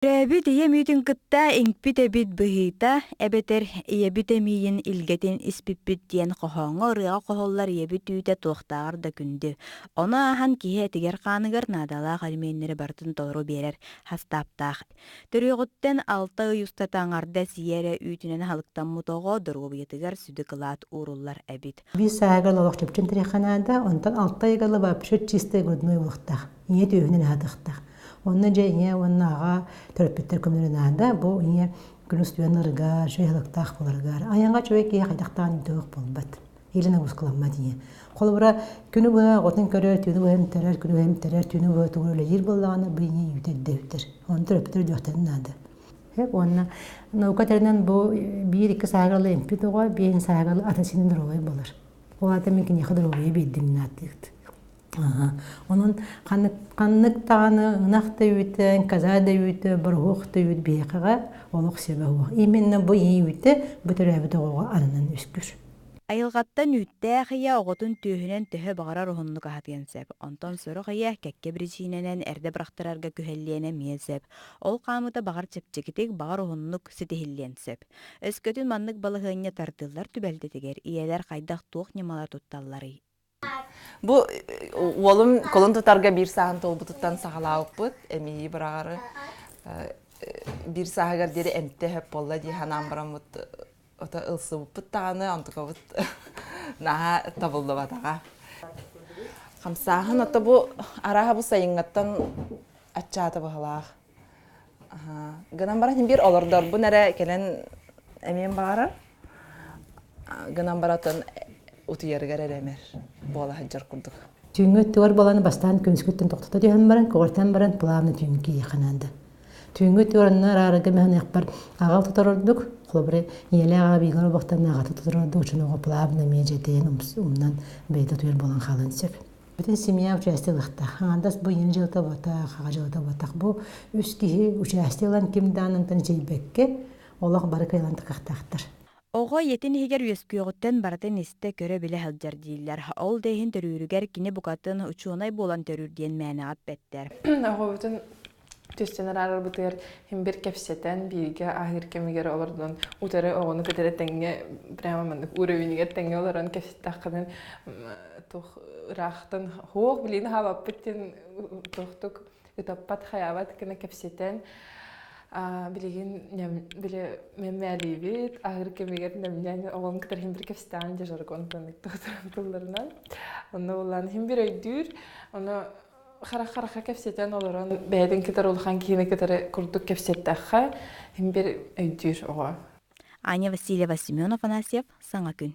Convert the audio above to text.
Төрөөбүт ийэм үүтүн кытта иҥпит эбит быһыыта эбэтэр ийэбит эмиийин илгэтин испиппит диэн хоһооҥҥо ырыаҕа хоһуллар ийэбит үүтэ туохтааҕар да күндү. Ону ааһан киһи этигэр-хааныгар наадалаах элеменнэри барытын толору биэрэр хастааптаах. Төрүөҕүттэн 6 ый устата аҥардас ийэ эрэ үүтүнэн аһылыктаммыт оҕо доруобуйатыгар сүдү кылаат ууруллар эбит. Биир сааһыгар олох чопчун тириэххэ наада, онтон 6 ыйга вообще чистый грудной буолуохтаах, ийэ түөһүнэн аһатыахтаах. Онно дьэ ийэ уонна аҕа төрөппүттэр көмөлөрө наада. Бу ийэ күнүс түөн ырыгар, үчүгэй аһылыктаах буоларыгар. Айаҥҥа үчүгэй киһи хайдахтаан үтүөх буолбат. Илин обускуламмат ийэ. Холобура, күнү быһа оҕотун көрөр, түүнү быһа эмтэрэр, күнү быһа эмтэрэр, түүнү быһа тугу үлэлиир буоллаҕына, бу ийэ үүтэ эрдэ үтэр. Ону төрөппүттэр өйдүөхтэрин наада. Уонна наука тэринэн бу биир-икки сааһыгар эмпит оҕо, биэһин сааһыгар ата синин доруобай буолар. Ол аата мин киниэхэ доруобуйа биэрдим нааттыгыт. Онон ханнык даҕаны ынах да үүтэ, коза да үүтэ, бороһуок да үүт биһиэхэҕэ олох сөбө суох. Именно бу ийэ үүтэ бу төрөөбүт оҕоҕо ананан үөскүүр. Айылҕаттан үүттээх ийэ оҕотун түөһүнэн төһө баҕарар уһуннук аһатыан сөп. Онтон сорох ийэ кэккэ биричиинэнэн эрдэ бырахтарарга күһэллиэн эмиэ сөп. Ол хаамыыта баҕар чэпчэкитик, баҕар уһуннук ситиһиллиэн сөп. Өскөтүн маннык балаһыанньа тардыллар түбэлтэтигэр ийэлэр хайдах туох ньымалар тутталларый? Бу уолум кулун тутарга биир сааһын туолбутуттан саҕалаабыппыт. Эмиий быраҕары биир сааһыгар диэри эмтэ сөп буолла дии санаан бараммыт ото ылсыбыппыт даҕаны онтукабыт наһаа табыллыбатаҕа. Хамсааһын ото бу арааһа бу сайыҥҥаттан аччаата быһалаах. Гынан баран биир олордорбун эрэ кэлэн эмиэн баҕарар. Гынан баратын утуйарыгар эрэ эмэр буола сылдьар курдук. Түүҥҥү өттүгэр буолан бастаан күнүскүттэн тохтото түһэн баран, көҕүртэн баран плавно түүн киһиэхэ наада. Түүҥҥү өттүгэр онно араарарга мэһэниэхпэр аҕал тутар ордук, холобура ийэлээх аҕа бииргэ олорбохтон аҕата тутар ордук, оччону оҕо плавно эмиэ дьэтэйэн умнан бэйэтэ утуйар буолан хаалан сөп. Бүтүн семья участие ылыахтаах. Аҥаардас бу ийэни дьыалата буотах, аҕа дьыалата буотах. Бу үс киһи участие ылан ким даанантан эчэйбэккэ, олох бары кыайан тыкахтаахтар. Оҕо ийэтин иһигэр үөскүөҕүттэн барытын истэ, көрө-билэ сылдьар дииллэр. Ол да иһин төрүүрүгэр кини букатын учуонай буолан төрүүр диэн мээнэҕэ эппэттэр. Оҕобутун түстэн араарарбытыгар иһин бир кэпсэтэн, бииргэ аһыыр кэмигэр олордон утары оҕону кытары тэҥҥэ прямо маннык уровенигэр тэҥҥэ олорон кэпсэттэххинэ туох ыраахтан хуох билиини хаалаппыт диэн туохтук ытаппат хайаабат гына кэпсэтэн билигин били мэммээлиибит аһыыр кэмигэр нэмнээн оҕом кытары иһин бир кэпсэтэҕин дьэ жаргон тылларынан онно буллаан иһин бир өйдүүр ону харах-харахха кэпсэтэн олорон бэйэтин кытары улахан киһини кытары курдук кэпсэттэххэ иһин бир өйдүүр оҕо. Аня Васильева, Семен Афанасьев, Саҥа күн.